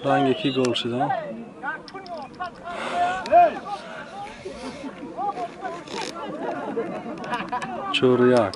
Ранги ки гол шуда? 4-1.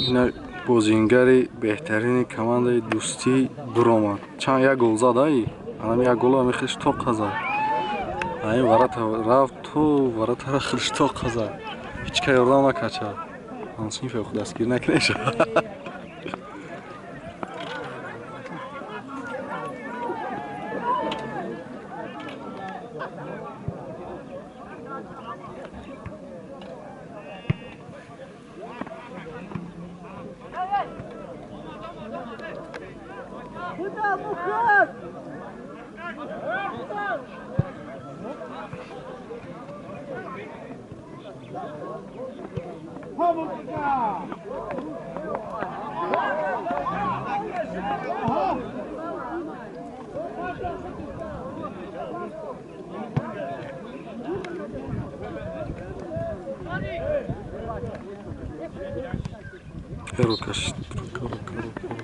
Ина бозингари беҳтарини командаи дӯстӣ буромад. Чанд як гол зад, ай? Анам як гол ами хелш тоқа зад. Ай варата рафт то варатара хелш тоқа зад. Ҳеҷ ка ёрдам накача. Ҳамсинфе худ дастгир накунеша. Рука, рука, рука, рука, рука.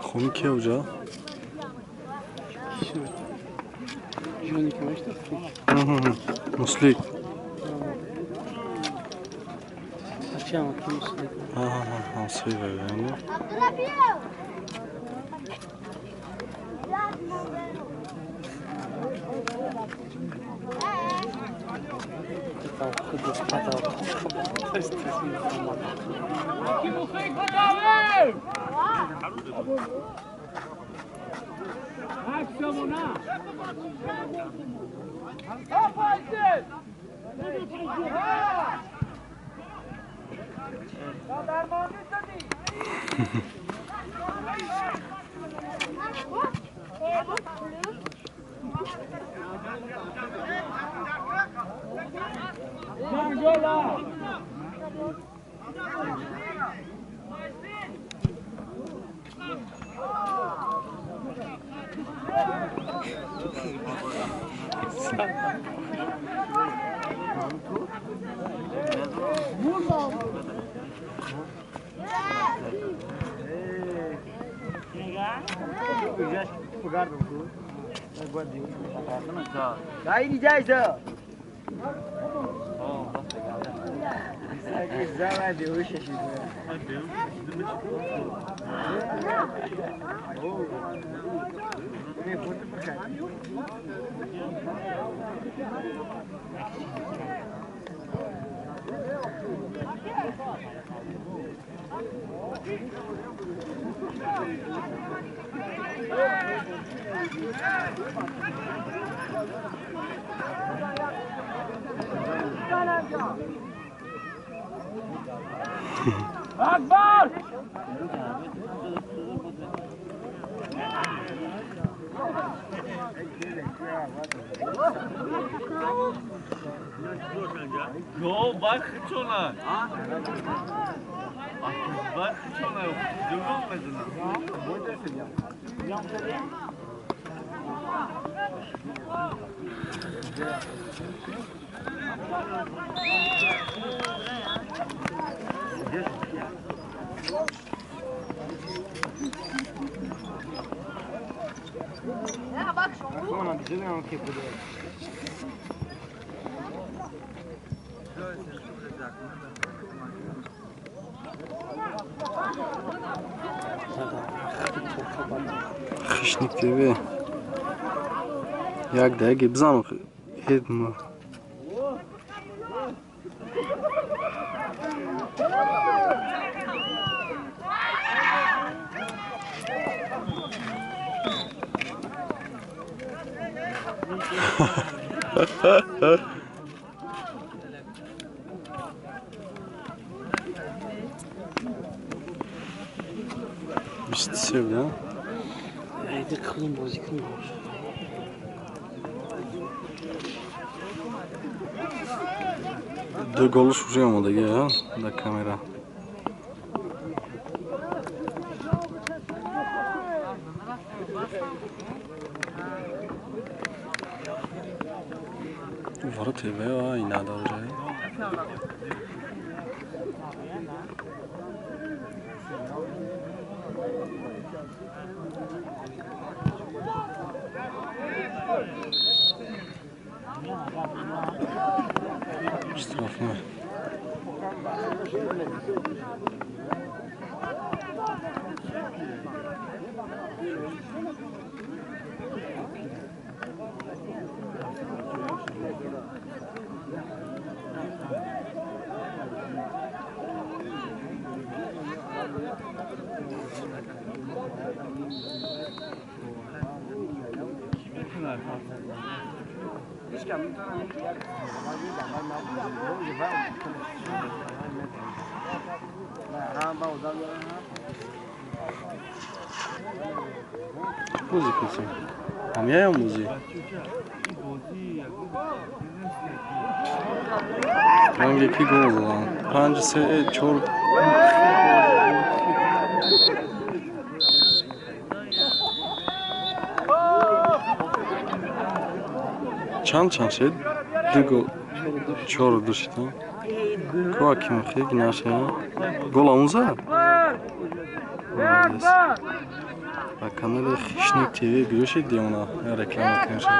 Хоми кия уҷа? Муслик. Хищник ТВ. Як даги бизан хедма. Бист се буда? Ду голш уже омодаги, а? Дар камера. Вара ТВ, а, и надо уже. Штрафной. Бозӣ кунсем. Ҳамяям бозӣ. Ранги ки гол задан? 5 3 4. Чанд чанд шид? Ду гол. 4-2 шид. Ко ким хиг наша. Гол он зад? Ба канали Хищник ТВ гӯшид диёна реклама куншид.